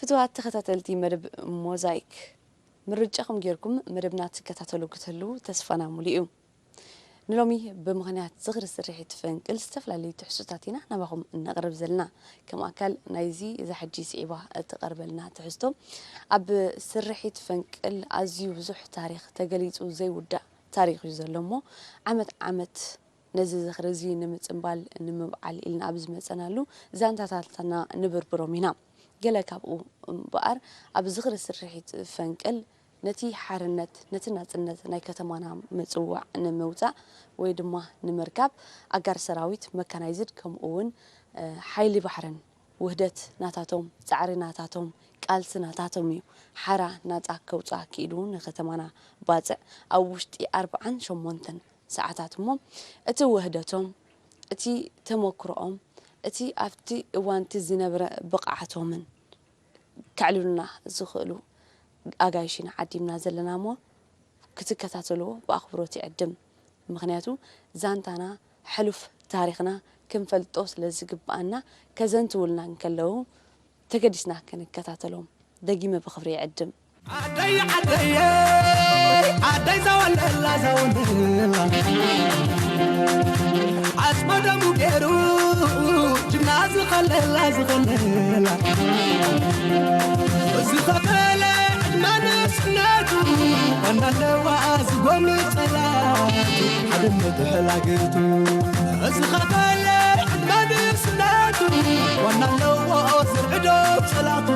ክቡራት ተኸታተልቲ መደብ ሞዛይክ፣ ምርጫኹም ጌርኩም መደብና ትከታተሉ ክትህልዉ ተስፋና ሙሉእ እዩ። ንሎሚ ብምኽንያት ዝኽሪ ስርሒት ፈንቅል ዝተፈላለዩ ትሕዝቶታት ኢና ናባኹም እነቕርብ ዘለና። ከም ኣካል ናይዚ እዛ ሕጂ ስዒባ እትቐርበልና ትሕዝቶ፣ ኣብ ስርሒት ፈንቅል ኣዝዩ ብዙሕ ታሪኽ ተገሊጹ ዘይውዳእ ታሪኽ እዩ ዘሎ እሞ፣ ዓመት ዓመት ነዚ ዝኽሪ እዚ ንምጽንባል፣ ንምብዓል ኢልና ኣብ ዝመጸናሉ ዛንታታትና ንብርብሮም ኢና። ገለ ካብኡ እምበኣር፣ ኣብ ዝኽሪ ስርሒት ፈንቅል ነቲ ሓርነት፣ ነቲ ናጽነት ናይ ከተማና ምጽዋዕ ንምውጻእ ወይ ድማ ንምርካብ፣ ኣጋር ሰራዊት፣ መካናይዝድ፣ ከምኡ እውን፣ እ፣ ሓይሊ ባሕርን ውህደት ናታቶም፣ ጻዕሪ ናታቶም፣ ቃልሲ ናታቶም እዩ። ሓራ ናጻ ከውጽኣ ክኢሉ ንከተማና ባጽዕ ኣብ ውሽጢ ኣርብዓን ሸሞንተን ሰዓታት እሞ፣ እቲ ውህደቶም፣ እቲ ተመክሮኦም፣ እቲ ኣብቲ እዋንቲ ዝነበረ ብቕዓቶምን ከዕልሉና ዝኽእሉ ኣጋይሽ ኢና ዓዲምና ዘለና እሞ፣ ክትከታተልዎ ብኣኽብሮት ይዕድም። ምኽንያቱ ዛንታና፣ ሕሉፍ ታሪኽና ክንፈልጦ ስለ ዝግብኣና፣ ከዘንትዉልና እንከለዉ ተገዲስና ክንከታተሎም ደጊመ ብኽብሪ ይዕድም። ዓደይ ዓደየ፣ ዓደይ ዘወለላ ዘወለላ፣ ዓጽመ ደሙ ገይሩ ጅግና ዝኸለላ ዝኸለላ፣ እዚ ኸፈለ ዕድመ ንእስነቱ፣ ዋና ኣለዋ ዝጎሚ ጸላቱ፣ ሓድነቱ ሕላገቱ። እዚ ኸፈለ ዕድመ ንእስነቱ፣ ዋና ኣለዎ ዝርዕዶ ጸላቱ፣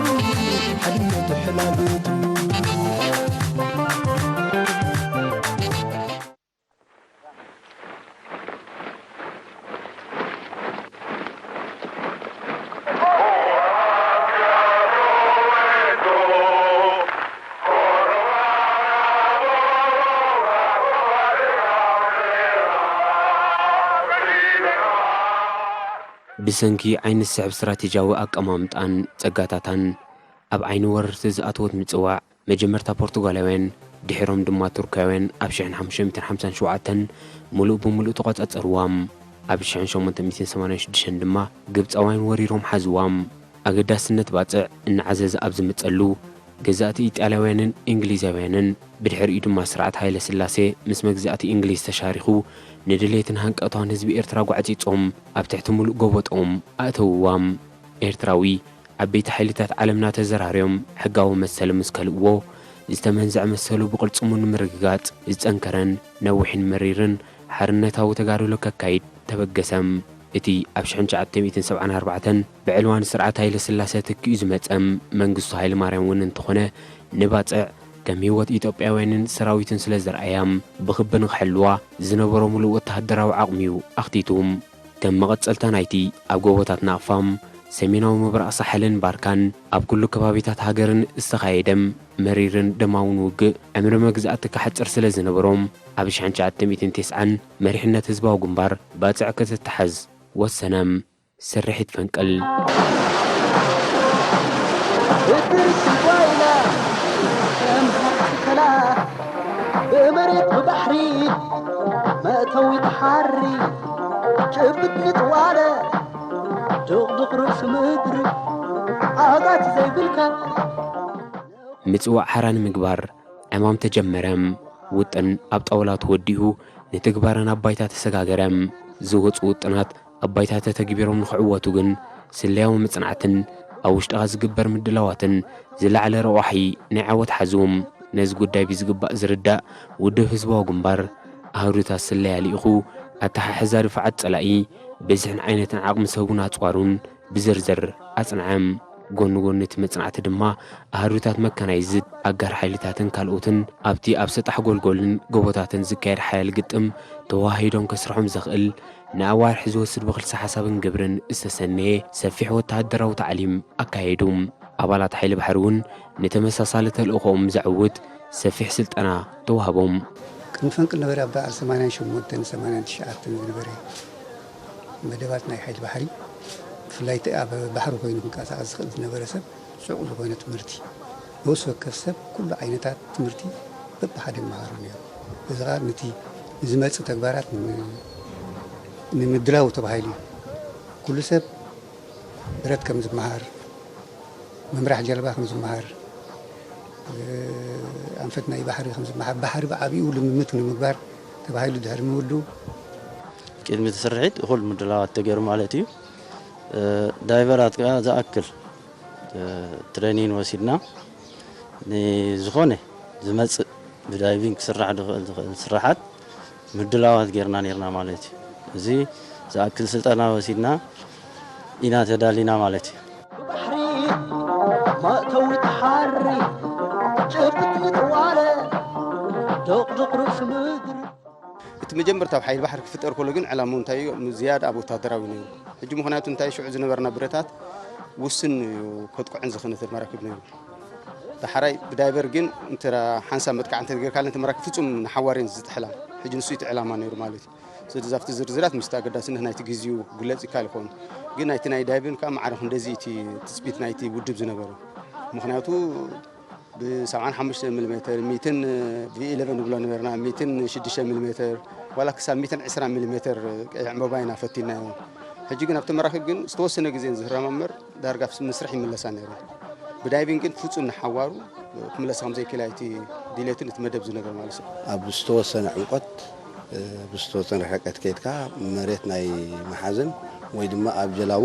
ሓድነቱ ሕላገቱ። ብሰንኪ ዓይኒ ዝስሕብ ስትራቴጂያዊ ኣቀማምጣን ጸጋታታን፣ ኣብ ዓይኒ ወረርቲ ዝኣተወት ምጽዋዕ፣ መጀመርታ ፖርቱጋላውያን፣ ድሒሮም ድማ ቱርካውያን ኣብ ሽሕን ሓሙሽተ ሚእትን ሓምሳን ሸውዓተን ምሉእ ብምሉእ ተቖጻጸርዋ። ኣብ ሽሕን ሸሞንተ ሚእትን ሰማንያን ሽዱሽተን ድማ ግብጻውያን ወሪሮም ሓዝዋ። ኣገዳስነት ባጽዕ እናዓዘዘ ኣብ ዝመጸሉ፣ ገዛእቲ ኢጣልያውያንን እንግሊዛውያንን፣ ብድሕሪኡ ድማ ስርዓት ሃይለ ስላሴ ምስ መግዛእቲ እንግሊዝ ተሻሪኹ፣ ንድሌትን ሃንቀውታን ህዝቢ ኤርትራ ጓዕጺጾም ኣብ ትሕቲ ምሉእ ጎበጦም ኣእተውዋ። ኤርትራዊ፣ ዓበይቲ ሓይልታት ዓለምና ተዘራርዮም ሕጋዊ መሰሉ ምስ ከልእዎ፣ ዝተመንዘዐ መሰሉ ብቕልጽሙ ንምርግጋጽ ዝጸንከረን ነዊሕን መሪርን ሓርነታዊ ተጋድሎ ከካይድ ተበገሰ። እቲ ኣብ ሽሕን ትሽዓተ ሚእትን ሰብዓን ኣርባዕተን ብዕልዋን ስርዓት ሃይለ ስላሰ ተኪኡ ዝመጸ መንግስቱ ሃይለ ማርያም እውን እንተኾነ፣ ንባጽዕ ከም ህይወት ኢትዮጵያውያንን ሰራዊትን ስለ ዘርኣያ፣ ብኽቢ ንኽሕልዋ ዝነበሮ ምሉእ ወተሃደራዊ ዓቕሚ'ዩ ኣኽቲቱ። ከም መቐጸልታ ናይቲ ኣብ ጎቦታት ናቕፋ፣ ሰሜናዊ ምብራቕ ሳሕልን ባርካን ኣብ ኩሉ ከባቢታት ሃገርን ዝተኻየደ መሪርን ደማውን ውግእ፣ ዕምሪ መግዛእቲ ክሓጽር ስለ ዝነበሮ፣ ኣብ ሽሕን ትሽዓተ ሚእትን ተስዓን መሪሕነት ህዝባዊ ግንባር ባጽዕ ክትተሓዝ ወሰነ። ስርሒት ፈንቅል። ብድርሲ ጓይላ፣ ከም ሃብቲ ከላ፣ ብመሬት ብባሕሪ፣ መእተዊ ተሓሪ፣ ጭብጥ ንጥዋለ፣ ድቕድቕ ርእሲ ምድሪ፣ ዓጋቲ ዘይብልካ። ምጽዋዕ ሓራ ንምግባር ዕማም ተጀመረ። ውጥን ኣብ ጣውላ ተወዲኡ፣ ንትግባረ ናብ ባይታ ተሰጋገረ። ዝወጹ ውጥናት ኣብ ባይታ ተተግቢሮም ንኽዕወቱ ግን፣ ስለያዊ መጽናዕትን ኣብ ውሽጥኻ ዝግበር ምድላዋትን ዝለዓለ ረቋሒ ናይ ዓወት ሓዙ። ነዚ ጉዳይ ብዝግባእ ዝርዳእ ውድብ ህዝባዊ ግንባር፣ ኣሃዱታት ስለያ ልኢኹ፣ ኣተሓሕዛ ድፋዓት ጸላኢ፣ ብዝሕን ዓይነትን ዓቕሚ ሰቡን ኣጽዋሩን ብዝርዝር ኣጽንዐ። ጎኒ ጎኒ እቲ መጽናዕቲ ድማ፣ ኣሃዱታት መካናይዝድ፣ ኣጋር ሓይልታትን ካልኦትን ኣብቲ ኣብ ሰጣሕ ጎልጎልን ጎቦታትን ዝካየድ ሓያል ግጥም፣ ተወሃሂዶም ከስርሖም ዘኽእል፣ ንኣዋርሕ ዝወስድ ብኽልሰ ሓሳብን ግብርን ዝተሰነየ ሰፊሕ ወተሃደራዊ ታዕሊም ኣካየዱ። ኣባላት ሓይሊ ባሕሪ እውን ንተመሳሳሊ ተልእኾኦም ዘዕውት ሰፊሕ ስልጠና ተዋህቦም። ቅድሚ ፈንቅል ነበረ ኣብ በዓል ሰማንያን ሸሞንተን ሰማንያን ትሽዓተን ዝነበረ መደባት ናይ ሓይሊ ባሕሪ፣ ብፍላይ እቲ ኣብ ባሕሪ ኮይኑ ክንቀሳቐስ ዝኽእል ዝነበረ ሰብ፣ ጽዑቕ ዝኾነ ትምህርቲ፣ ነፍሲ ወከፍ ሰብ ኩሉ ዓይነታት ትምህርቲ በብሓደ ይመሃሩ ነይሩ። እዚ ኸኣ ነቲ ንዝመጽእ ተግባራት ን-፣ ንምድላው ተባሂሉ እዩ። ኩሉ ሰብ ብረት ከም ዝመሃር፣ ምምራሕ ጀልባ ከም ዝመሃር፣ ኣንፈት ናይ ባሕሪ ከም ዝመሃር፣ ባሕሪ ብዓቢኡ ልምምት ንምግባር ተባሂሉ ድሕሪ ምውዱ፣ ቅድሚ እቲ ስርሒት እኹል ምድላዋት ተገይሩ ማለት እዩ። ዳይቨራት ከዓ ዝኣክል ትሬኒን ወሲድና ንዝኾነ ዝመፅእ ብዳይቪንግ ክስራሕ ዝኽእል ዝኽእል ስራሓት ምድላዋት ጌርና ኔርና ማለት እዩ። እዚ ዝኣክል ስልጠና ወሲድና ኢና ተዳሊና ማለት እዩ። ባሕሪ መእተዊ ተሓሪ ጭብጥ ንጥዋለ ዶቕዶቕ ርእሲ ምድሪ እቲ መጀመርታ ኣብ ሓይሊ ባሕሪ ክፍጠር ከሎ ግን ዕላምኡ እንታይ እዩ? ዝያዳ ኣብ ወታደራዊ ነይሩ። ሕጂ ምኽንያቱ እንታይ ሽዑ ዝነበርና ብረታት ውስን እዩ ከጥቅዐን ዝኽእለት መራክብ ነይሩ። ዳሕራይ ብዳይቨር ግን እንተ ሓንሳብ መጥቃዕ እንተ ጌርካለን እቲ መራክብ ፍጹም ንሓዋር እየን ዝጥሕላ። ሕጂ ንሱ እቲ ዕላማ ነይሩ ማለት እዩ። ስለዚ ኣብቲ ዝርዝራት ምስቲ ኣገዳስነት ናይቲ ግዜኡ ክግለጽ ይከኣል ይኸውን። ግን ናይቲ ናይ ዳይቨን ከዓ ማዕረ ክንደዚ እቲ ትጽቢት ናይቲ ውድብ ዝነበሮ። ምኽንያቱ ብ75 ሚሊ ሜተር፣ ሚትን ቪ ኢለቨን ንብሎ ነበርና፣ ሚትን ሽዱሽተ ሚሊ ሜተር፣ ዋላ ክሳብ ሚትን ዕስራ ሚሊ ሜተር ቀይሕ ዕምባባ ኢና ፈቲንናዮ። ሕጂ ግን ኣብቲ መራኽብ ግን ዝተወሰነ ግዜ ዝህረማ እምበር ዳርጋ ምስ መስርሕ ይምለሳ ነይሩ። ብዳይቪንግ ግን ፍጹም ንሓዋሩ ክምለሳ ከም ዘይክእል እቲ ድሌትን እቲ መደብ ዝነገር ማለት እዩ። ኣብ ዝተወሰነ ዕምቆት ብዝተወሰነ ርሕቀት ከይድካ መሬት ናይ ምሓዝን ወይ ድማ ኣብ ጀላቡ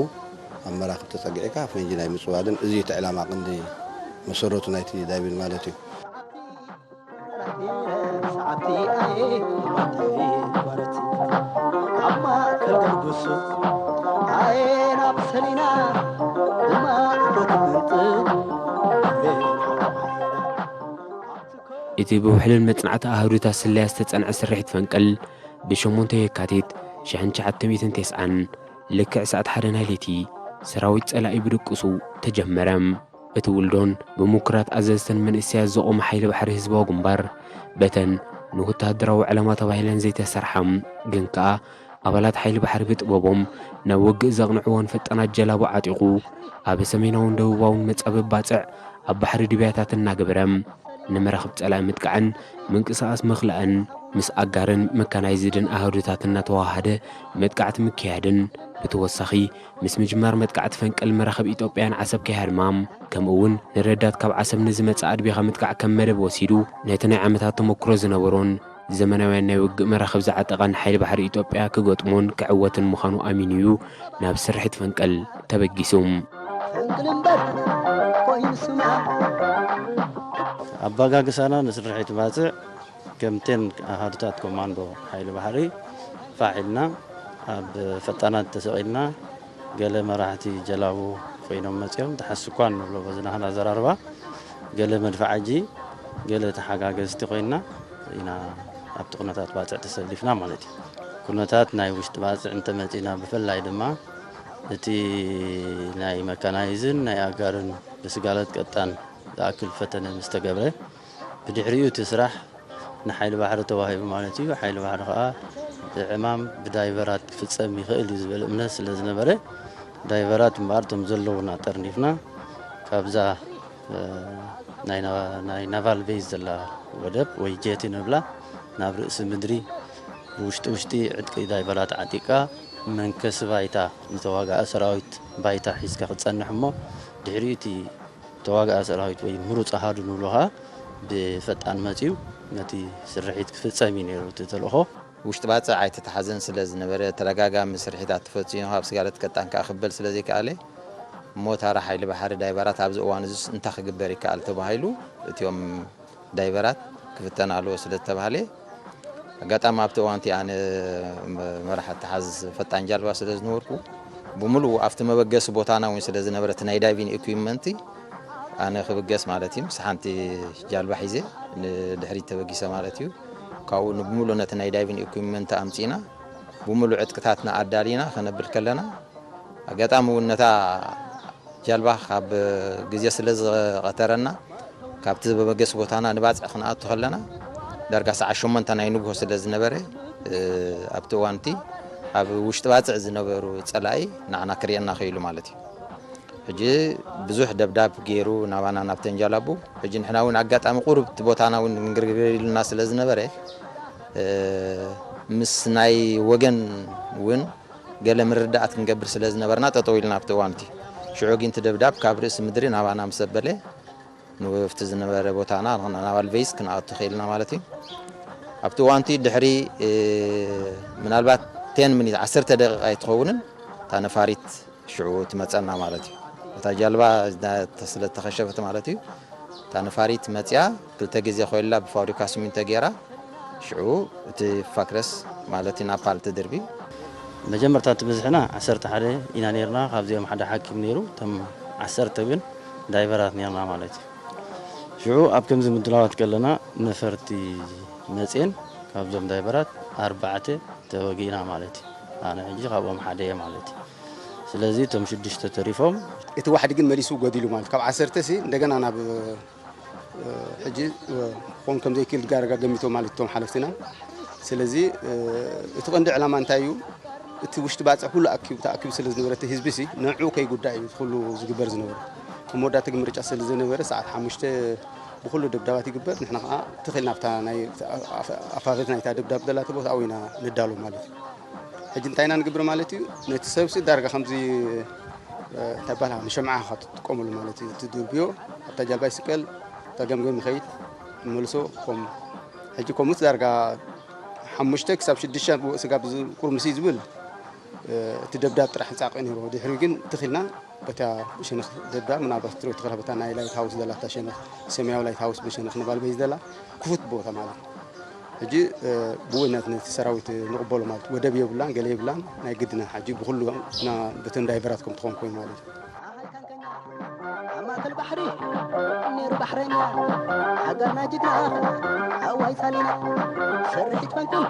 ኣብ መራኽብ ተጸጊዕካ ፈንጂ ናይ ምጽዋድን እዚ እቲ ዕላማ ቅንዲ መሰረቱ ናይቲ ዳይቪንግ ማለት እዩ። ሰዓብቲ ኣየ ተባዕታይ ጓረት ኣብ ማእከል ደምጉሱ ኣየ ናብ ሰሊና ብማእከል ትምንጥል እቲ ብውሕሉል መጽናዕቲ ኣሃዱታት ስለያ ዝተጸንዐ ስርሒት ፈንቅል ብ8 የካቲት ሽሕን ትሽዓተ ሚእትን ተስዓን ልክዕ ሰዓት ሓደ ናይ ለይቲ ሰራዊት ጸላኢ ብድቅሱ ተጀመረ። እቲ ውልዶን ብምኩራት ኣዘዝትን መንእሰያት ዘቖመ ሓይሊ ባሕሪ ህዝባዊ ግንባር በተን ንወተሃደራዊ ዕላማ ተባሂለን ዘይተሰርሓ ግን ከኣ ኣባላት ሓይሊ ባሕሪ ብጥበቦም ናብ ውግእ ዘቕንዕወን ፈጣናት ጀላቡ ዓጢቑ ኣብ ሰሜናውን ደቡባውን መጻብብ ባጽዕ ኣብ ባሕሪ ድብያታት እናገበረ ንመራኽብ ጸላኢ ምጥቃዕን ምንቅስቓስ ምኽላእን ምስ ኣጋርን መካናይዝድን ኣሃዱታት እናተዋሃደ መጥቃዕቲ ምክያድን ብተወሳኺ ምስ ምጅማር መጥቃዕቲ ፈንቅል መራኽብ ኢትዮጵያን ዓሰብ ከይሃድማ ከምኡ እውን ንረዳት ካብ ዓሰብ ንዝመጽእ ኣድቢኻ ምጥቃዕ ከም መደብ ወሲዱ ነቲ ናይ ዓመታት ተመክሮ ዝነበሮን ዘመናውያን ናይ ውግእ መራኽብ ዝዓጠቐን ሓይሊ ባሕሪ ኢትዮጵያ ክገጥሞን ክዕወትን ምዃኑ ኣሚኑ እዩ ናብ ስርሒት ፈንቅል ተበጊሱ። ፈንቅል እምበር ኮይኑ ስማ ኣባጋግሳና ንስርሒት ባጽዕ ከምተን ኣሃዱታት ኮማንዶ ሓይሊ ባሕሪ ፋሕ ኢልና ኣብ ፈጣናት ተሰቒልና ገለ መራሕቲ ጀላቡ ኮይኖም መጺኦም ተሓስኳን ንብሎ በዚ ናህና ኣዘራርባ ገለ መድፍዓጂ ገለ ተሓጋገዝቲ ኮይንና ኢና ኣብቲ ኩነታት ባጽዕ ተሰሊፍና ማለት እዩ። ኩነታት ናይ ውሽጢ ባጽዕ እንተመጺና ብፍላይ ድማ እቲ ናይ መካናይዝን ናይ ኣጋርን ብስጋለት ቀጣን ዝኣክል ፈተነ ምስ ተገብረ ብድሕሪኡ እቲ ስራሕ ንሓይሊ ባሕሪ ተዋሂቡ ማለት እዩ። ሓይሊ ባሕሪ ከዓ እቲ ዕማም ብዳይቨራት ክፍፀም ይኽእል እዩ ዝብል እምነት ስለ ዝነበረ ዳይቨራት እምበኣር እቶም ዘለዉና ጠርኒፍና ካብዛ ናይ ናቫል ቤዝ ዘላ ወደብ ወይ ጀቲ ንብላ ናብ ርእሲ ምድሪ ብውሽጢ ውሽጢ ዕጥቂ ዳይቨራት ዓጢቃ መንከሲ ባይታ ንተዋጋኢ ሰራዊት ባይታ ሒዝካ ክትፀንሕ እሞ ድሕሪኡ እቲ ተዋጋኢ ሰራዊት ወይ ምሩፅ ኣሃዱ ንብሎ ከዓ ብፈጣን መፅዩ ነቲ ስርሒት ክፍፀም እዩ ነይሩ እቲ ተልእኾ። ውሽጢ ባፅዕ ኣይተተሓዘን ስለ ዝነበረ ተደጋጋሚ ስርሒታት ተፈፂሙ ካብ ስጋለት ቀጣን ከዓ ክበል ስለ ዘይከኣለ እሞ ታራ ሓይሊ ባሕሪ ዳይቨራት ኣብዚ እዋን እዙስ እንታይ ክግበር ይከኣል ተባሂሉ እቲኦም ዳይቨራት ክፍተን ኣለዎ ስለ ዝተባህለ ኣጋጣሚ ኣብቲ እዋንቲ ኣነ መራሕ ኣተሓዝ ፈጣን ጃልባ ስለ ዝነበርኩ ብምሉእ ኣብቲ መበገሲ ቦታና እውን ስለ ዝነበረ እቲ ናይ ዳይቪን ኢኩዊፕመንቲ ኣነ ክብገስ ማለት እዩ ምስ ሓንቲ ጃልባ ሒዘ ንድሕሪት ተበጊሰ ማለት እዩ ካብኡ ብምሉእ ነቲ ናይ ዳይቪን ኢኩዊፕመንቲ ኣምፂና ብምሉእ ዕጥቅታትና ኣዳሊና ከነብል ከለና ኣጋጣሚ እውን ነታ ጃልባ ካብ ግዜ ስለ ዝቐተረና ካብቲ መበገሲ ቦታና ንባፅዕ ክንኣቱ ከለና ዳርጋ ሰዓት ሸሞንተ ናይ ንግሆ ስለ ዝነበረ ኣብቲ እዋንቲ ኣብ ውሽጢ ባፅዕ ዝነበሩ ፀላኢ ንዓና ክርእየና ክኢሉ ማለት እዩ። ሕጂ ብዙሕ ደብዳብ ገይሩ ናባና ናብተን ጃላቡ ሕጂ ንሕና እውን ኣጋጣሚ ቁሩብ እቲ ቦታና እውን ንግርግር ኢሉና ስለ ዝነበረ ምስ ናይ ወገን እውን ገለ ምርዳኣት ክንገብር ስለ ዝነበርና ጠጠው ኢልና ኣብቲ እዋንቲ ሽዑ ግን እቲ ደብዳብ ካብ ርእሲ ምድሪ ናባና ምስ ዘበለ፣ ንብቲ ዝነበረ ቦታና ናብ ኣልቬይስ ክንኣቱ ክኢልና ማለት እዩ። ኣብቲ እዋንቲ ድሕሪ፣ እ፣ ምናልባት ቴን ሚኒት፣ ዓሰርተ ደቂቃ ኣይትኸውንን፣ እታ ነፋሪት ሽዑ ትመጸና ማለት እዩ። እታ ጃልባ ስለ እተኸሸፈት ማለት እዩ። እታ ነፋሪት መጽያ፣ ክልተ ግዜ ኮይላ ብፋብሪካ ሲሚንቶ ገይራ፣ ሽዑ እቲ ፋክረስ ማለት እዩ፣ ናፓል ትድርቢ። መጀመርታ እቲ ብዝሕና ዓሰርተ ሓደ ኢና ነይርና። ካብዚኦም ሓደ ሓኪም ነይሩ፣ እቶም ዓሰርተ ግን ዳይቨራት ነይርና ማለት እዩ። ሽዑ ኣብ ከምዚ ምድላዋት ከለና ነፈርቲ መጽየን፣ ካብዞም ዳይቨራት ኣርባዕተ ተወጊእና ማለት እዩ። ኣነ ሕጂ ካብኦም ሓደ እየ ማለት እዩ። ስለዚ እቶም ሽዱሽተ ተሪፎም። እቲ ዋሕዲ ግን መሊሱ ጎዲሉ ማለት፣ ካብ ዓሰርተ ሲ እንደገና ናብ፣ እ፣ ሕጂ፣ እ፣ ክኾን ከም ዘይክእል ዳርጋ ገሚቶም ማለት እቶም ሓለፍትና። ስለዚ፣ እ፣ እቲ ቀንዲ ዕላማ እንታይ እዩ? እቲ ውሽጢ ባጽዕ ኩሉ ኣኪቡ፣ ተኣኪቡ ስለ ዝነበረ፣ እቲ ህዝቢ ሲ ንዕኡ ከይጉዳእ እዩ ኩሉ ዝግበር ዝነበረ። ኣብ መወዳእታ ግን ምርጫ ስለ ዝነበረ፣ ሰዓት ሓሙሽተ ብኹሉ ደብዳባት ይግበር። ንሕና ከኣ ትኽእል ናብታ ናይ ኣፍ-፣ ኣፋፈት ናይታ ደብዳብ ዘላቶ ቦታ ኣብኡ ኢና ንዳሎ ማለት እዩ። ሕጂ እንታይ ኢና ንግብር ማለት እዩ? ነቲ ሰብሲ ዳርጋ ከምዚ፣ እ፣ እንታይ ይባሃል፣ ንሸምዓ ኢኻ ትጥቀመሉ ማለት እዩ። እቲ ድርብዮ ኣብታ ጃልባ ይስቀል፣ እታ ገምገም ይኸይድ፣ ይመልሶ። ከም ሕጂ ከምኡስ ዳርጋ ሓሙሽተ ክሳብ ሽዱሽተ ስጋብ ዝ-፣ ቁርምሲ ዝብል፣ እ፣ እቲ ደብዳብ ጥራሕ ይጻቂ ነይሩ። ድሕሪኡ ግን ትኽልና በታ ሸነኽ ደብዳብ ምናልባት ትሪኦ ትኽእላ፣ በታ ናይ ላይት ሃውስ ዘላ፣ እታ ሸነኽ ሰማያዊ ላይት ሃውስ ብሸነኽ ንባል በይ ዘላ ክፉት ቦታ ማለት እዩ። ሕጂ፣ እ፣ ብእውነት ነቲ ሰራዊት ንቕበሎ ማለት እዩ። ወደብ የብላን፣ ገለ የብላን፣ ናይ ግድና ሕጂ ብኹሉ ና-፣ በተን ዳይቨራት ከም ትኾን ኮይኑ ማለት እዩ። ኣብ ማእከል ባሕሪ ነይሩ ባሕረኛ፣ ሃገርና ጅግና፣ ኣዋይ ሳሊና፣ ስርሒት ፈንቅል፣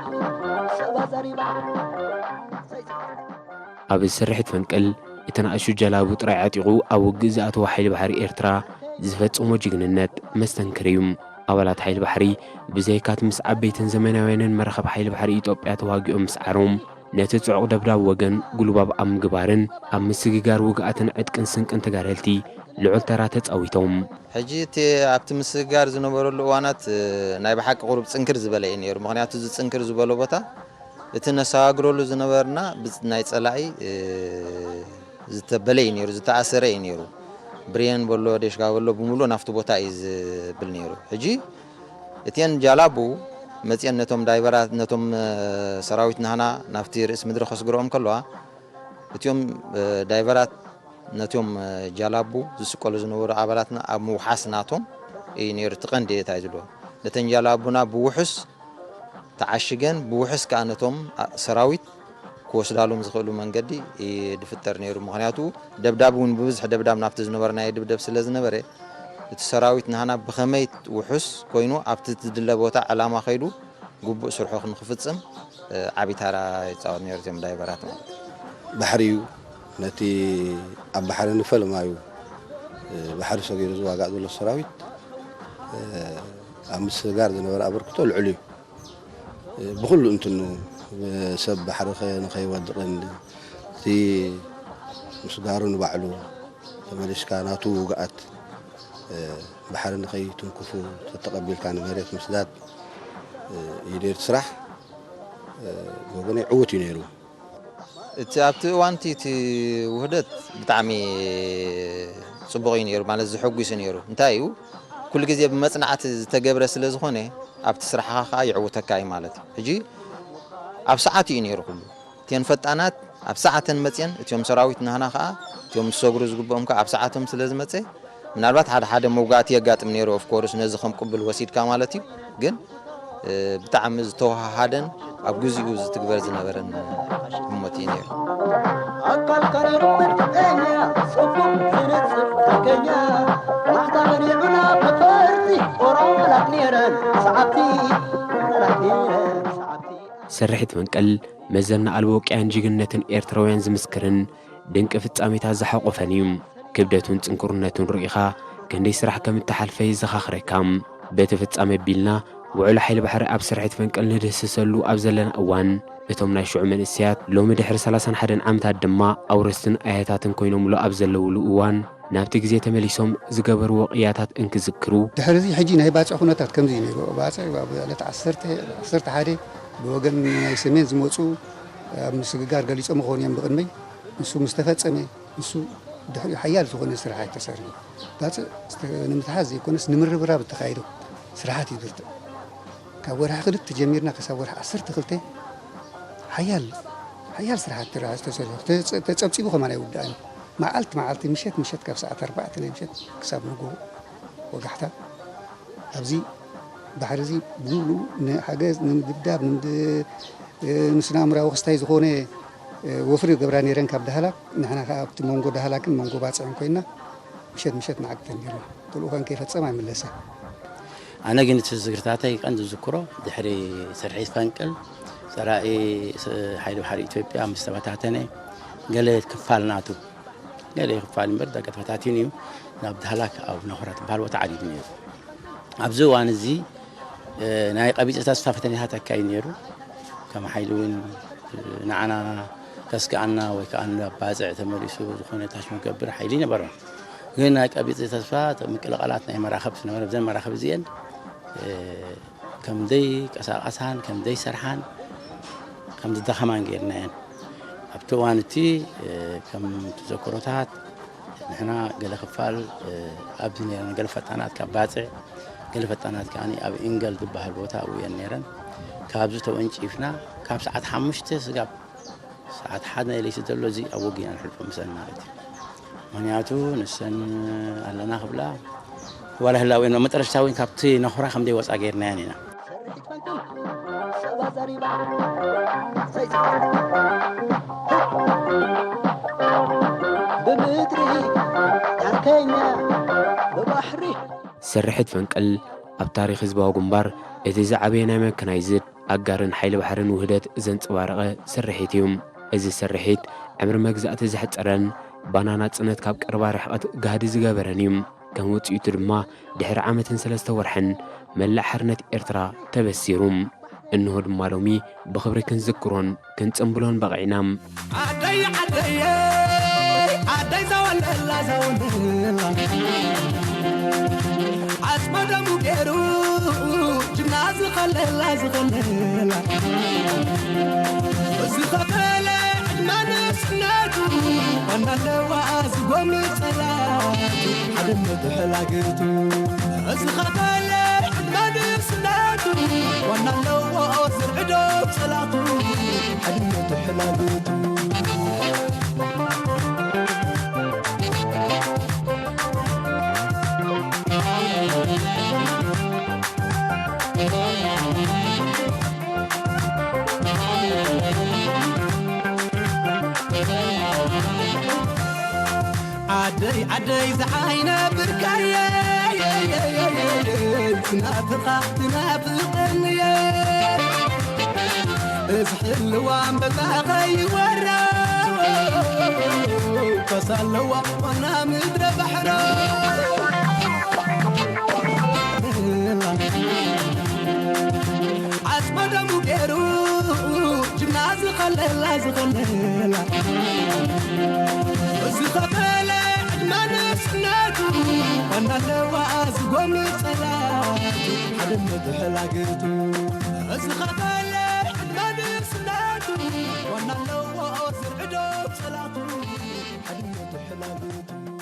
ሰዋ ዘሪባ። ኣብ ስርሒት ፈንቅል፣ እቲ ንኣሽቱ ጀላቡ ጥራይ ዓጢቑ ኣብ ውግእ ዝኣተወ ሓይሊ ባሕሪ ኤርትራ ዝፈጸሞ ጅግንነት መስተንክር እዩ። ኣባላት ሓይሊ ባሕሪ፣ ብዘይካ'ቲ ምስ ዓበይትን ዘመናውያንን መራኽብ ሓይሊ ባሕሪ ኢትዮጵያ ተዋጊኦም ምስዓሮም፣ ነቲ ጽዑቕ ደብዳብ ወገን ጉልባብ ኣብ ምግባርን ኣብ ምስግጋር ውግኣትን ዕጥቅን ስንቅን ተጋደልቲ ልዑል ተራ ተጻዊቶም። ሕጂ እቲ ኣብቲ ምስግጋር ዝነበረሉ እዋናት፣ እ፣ ናይ ብሓቂ ቁሩብ ጽንክር ዝበለ እዩ ነይሩ። ምኽንያቱ እዚ ጽንክር ዝበሎ ቦታ እቲ ነሰጋግረሉ ዝነበርና ብጽ-፣ ናይ ጸላኢ፣ እ፣ ዝተበለ እዩ ነይሩ፣ ዝተኣሰረ እዩ ነይሩ። ብሬን በሎ፣ ዴሽካ በሎ፣ ብምሉእ ናብቲ ቦታ እዩ ዝብል ነይሩ። ሕጂ እተን ጃላቡ መጽየን ነቶም ዳይቨራት፣ ነቶም፣ እ፣ ሰራዊት ናህና ናብቲ ርእሲ ምድሪ ከስግርኦም ከለዋ፣ እቲኦም፣ እ፣ ዳይቨራት ነቶም፣ እ፣ ጃላቡ ዝስቀሉ ዝነበሩ ኣባላትና ኣብ ምውሓስ ናቶም እዩ ነይሩ እቲ ቀንዲ እንታይ ዝብልዎ። ነተን ጃላቡና ብውሑስ ተዓሽገን ብውሑስ ከኣ ነቶም፣ ኣ፣ ሰራዊት ክወስዳሎም ዝኽእሉ መንገዲ እዩ ዝፍጠር ነይሩ። ምኽንያቱ ደብዳብ እውን ብብዝሒ ደብዳብ ናብቲ ዝነበርናዮ ድብደብ ስለ ዝነበረ፣ እቲ ሰራዊት ናህና ብኸመይ ውሑስ ኮይኑ ኣብቲ ዝድለ ቦታ ዕላማ ከይዱ ግቡእ ስርሑ ንክፍጽም፣ እ፣ ዓቢ ታራ ይጻወት ነይሩ እቶም ዳይቨራት ማለት እዩ። ባሕሪ እዩ። ነቲ ኣብ ባሕሪ ንፈለማዩ፣ እ፣ ባሕሪ ሰጊሩ ዝዋጋእ ዘሎ ሰራዊት፣ እ፣ ኣብ ምስግጋር ዝነበረ ኣበርክቶ ልዑል እዩ። እ፣ ብኹሉ እንትኑ፣ እ፣ ሰብ ባሕሪ ከ-፣ ንኸይወድቕን፣ እቲ ምስጋሩ ንባዕሉ ተመሊስካ ናቱ ውግኣት፣ እ፣ ባሕሪ ንኸይትንክፉ ተተቐቢልካ ንመሬት ምስዳድ፣ እ፣ እዩ ነይሩ እቲ ስራሕ። እ፣ ብወገነይ ዕዉት እዩ ነይሩ። እቲ ኣብቲ እዋንቲ እቲ ውህደት ብጣዕሚ ጽቡቕ እዩ ነይሩ፣ ማለት ዘሐጉስ እዩ ነይሩ። እንታይ እዩ፣ ኩሉ ግዜ ብመጽናዕቲ ዝተገብረ ስለ ዝኾነ፣ ኣብቲ ስራሕኻ ከኣ የዕውተካ እዩ ማለት እዩ። ሕጂ ኣብ ሰዓት እዩ ነይሩ ኩሉ። እተን ፈጣናት ኣብ ሰዓተን መጽየን፣ እቲኦም ሰራዊት ናህና ከኣ እቲኦም ዝሰግሩ ዝግብኦም ከኣ ኣብ ሰዓቶም ስለ ዝመጸ፣ ምናልባት ሓደ ሓደ መውጋእቲ የጋጥም ነይሩ፣ ኦፍ ኮርስ ነዚ ከም ቅብል ወሲድካ ማለት እዩ። ግን፣ እ፣ ብጣዕሚ ዝተወሃሃደን ኣብ ግዚኡ ዝትግበር ዝነበረን ህሞት እዩ ነይሩ። ኣካል ከሪሩ ምድኛ፣ ጽፉፍ ዝነጽፍ ሓቀኛ፣ ማሕታ መኒዑና ብፈርዲ፣ ኦራላት ነይረን ሰዓብቲ፣ ኦራላት ነይረን ሰዓብቲ። ስርሒት ፈንቅል መዘና ኣልቦ ቅያን ጅግንነትን ኤርትራውያን ዝምስክርን ድንቂ ፍጻሜታት ዝሓቖፈን እዩ። ክብደቱን ጽንኩርነቱን ርኢኻ ክንደይ ስራሕ ከም እተሓልፈ የዘኻኽረካ። በቲ ፍጻሜ ኣቢልና ውዕሎ ሓይሊ ባሕሪ ኣብ ስርሒት ፈንቅል ንድህስሰሉ ኣብ ዘለና እዋን፣ እቶም ናይ ሽዑ መንእሰያት ሎሚ ድሕሪ ሰላሳን ሓደን ዓመታት ድማ ኣውረስትን ኣያታትን ኮይኖምሉ ኣብ ዘለውሉ እዋን፣ ናብቲ ግዜ ተመሊሶም ዝገበርዎ ቅያታት እንክዝክሩ፣ ድሕሪ እዚ ሕጂ ናይ ባጽዕ ኩነታት ከምዚ እዩ ነይሩ። ባጽዕ ኣብ ዕለት ዓሰርተ፣ ዓሰርተ ሓደ ብወገን ናይ ሰሜን ዝመጹ ኣብ ምስግጋር ገሊጾም ክኾኑ እዮም ብቕድመይ። ንሱ ምስ ተፈጸመ፣ ንሱ ድሕሪኡ ሓያል ዝኾነ ስራሓት ተሰሪሑ። ባፅዕ ዝተ-፣ ንምትሓዝ ዘይኮነስ ንምርብራብ እተኻየዱ ስራሓት እዩ ብርቱዕ። ካብ ወርሒ ክልተ ጀሚርና ክሳብ ወርሒ ዓሰርተ ክልተ ሓያል፣ ሓያል ስራሓት ተራ-፣ ዝተሰርሑ። ተጸ-፣ ተጸብጺቡ ከማን ኣይውዳእን። መዓልቲ መዓልቲ፣ ምሸት ምሸት ካብ ሰዓት ኣርባዕተ ናይ ምሸት ክሳብ ንጎ ወጋሕታ ኣብዚ ባሕሪ እዚ ብምሉኡ ንሓገዝ፣ ንምድብዳብ፣ ንምድ-፣ እ፣ ንስነ ኣእምራዊ ክስታይ ዝኾነ፣ እ፣ ወፍሪ ይገብራ ነይረን ካብ ዳህላክ። ንሕና ከኣ ኣብቲ መንጎ ዳህላክን መንጎ ባጽዕን ኮይና ምሸት ምሸት ንዓግተን ነይርና። ተልእኾን ከይፈጸማ ኣይምለሳን። ኣነ ግን እቲ ዝግርታተይ ቀንዲ ዝዝክሮ ድሕሪ ስርሒት ፈንቅል ጸላኢ ስ-፣ ሓይሊ ባሕሪ ኢትዮጵያ ምስ ተበታተነ ገለ ክፋል ናቱ ገለ ክፋል እምበር ዳርጋ ተፈታቲኑ እዩ ናብ ዳህላክ ኣብ ነኹራ ትበሃል ቦታ ዓሪዱ ነይሩ። ኣብዚ እዋን እዚ፣ እ፣ ናይ ቀቢጸ ተስፋ ፈተነታት ኣካይዱ ነይሩ። ከም ሓይሊ እውን፣ እ፣ ንዓና ከስግኣና ወይ ከኣ ናብ ባጽዕ ተመሊሱ ዝኾነ ታሽሙ ክገብር ሓይሊ ነበሮም። ግን ናይ ቀቢጸ ተስፋ ምቅልቓላት ናይ መራኸብ ዝነበረ፣ እዘን መራኸብ እዚኤን፣ እ፣ ከም ዘይቀሳቐሳን ከም ዘይሰርሓን ከም ዝደኸማን ጌርናየን። ኣብቲ እዋን እቲ፣ እ፣ ከም ተዘክሮታት ንሕና ገለ ክፋል፣ እ፣ ኣብዚ ነይረን ገለ ፈጣናት ካብ ባጽዕ፣ ገለ ፈጣናት ከኣ ኣብ ኢንገል ዝበሃል ቦታ ኣብኡ እየን ነይረን። ካብዚ ተወንጪፍና ካብ ሰዓት ሓሙሽተ ስጋብ ሰዓት ሓደ ናይ ለይቲ ዘሎ እዚ ኣብ ውግእ ኢና ንሕልፎ ምስአን ማለት እዩ። ምኽንያቱ ንሰን ኣለና ክብላ ዋላ ህላወ ኢና መጠረሽታ እውን ካብቲ ነኹራ ከም ዘይወፃ ጌርናየን ኢና። ብምድሪ ታርከኛ ብባሕሪ ስርሒት ፈንቅል ኣብ ታሪኽ ህዝባዊ ግንባር እቲ ዝዓበየ ናይ መካናይዝድ ኣጋርን ሓይሊ ባሕርን ውህደት ዘንጸባረቐ ስርሒት እዩ። እዚ ስርሒት ዕምሪ መግዛእቲ ዘሕጸረን ባና ናጽነት ካብ ቀረባ ርሕቐት ጋህዲ ዝገበረን እዩ። ከም ውጽኢቱ ድማ ድሕሪ ዓመትን ሰለስተ ወርሕን መላእ ሓርነት ኤርትራ ተበሲሩ። እንሆ ድማ ሎሚ ብኽብሪ ክንዝክሮን ክንጽምብሎን በቒዕና። ዓደይ ዓደየ ዓደይ ዘወለላ ዘወለላ ዓጽመ ደሙ ገይሩ ጅግና ዝኸለላ ዝኸለላ እዚ ኸፈለ ዕድመ ንእስነቱ ዋና ኣለዋ ዝጎምፀላ ሓድነቱ ሕላግቱ እዚ ኸፈለ ዕድመ ንእስነቱ ዋና ኣለዎ ዝርዕዶ ጸላቱ ሓድነቱ ሕላግቱ ዓደይ ዓደይ ዝዓይነ ብርካየ ናትኻ ትናፍቕንየ እዚ ሕልዋ እምበባ ኸይወራ ፈሳ ኣለዋ ዋና ምድረ ባሕራ ዓጽመ ደሙ ገይሩ ጅግና ዝኸለላ ዝኸለላ እዚ ኸፈለ ዕድመ ንእስነቱ ዋና ኣለዋ ዝጎምፀላ ሓድነቱ ሕላግቱ እዚ ኸፈለ ዕድመ ንእስነቱ ዋና ኣለዎ ዝርዕዶ ጸላቱ ሓድነቱ ሕላግቱ